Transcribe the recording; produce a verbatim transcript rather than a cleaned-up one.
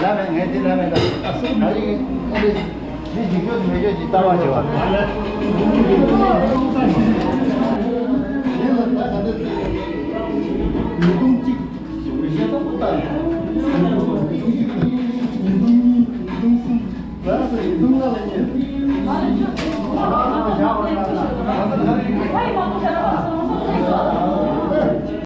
ལ་མེ་ངས་འདི་ལ་མེ་ད། ཨ་སུ་ན་ཡི་ཨ་ལེ། འདི་འཇིགས་སྐྱོ་མེད་སྐྱོ་ཅིག་ལྟ་བ་བྱེད་པ། ཡིན་ལ་ད་ད་འདི་ཉིས་སྟོང་གཅིག་ཉིས་སྟོང་གསུམ།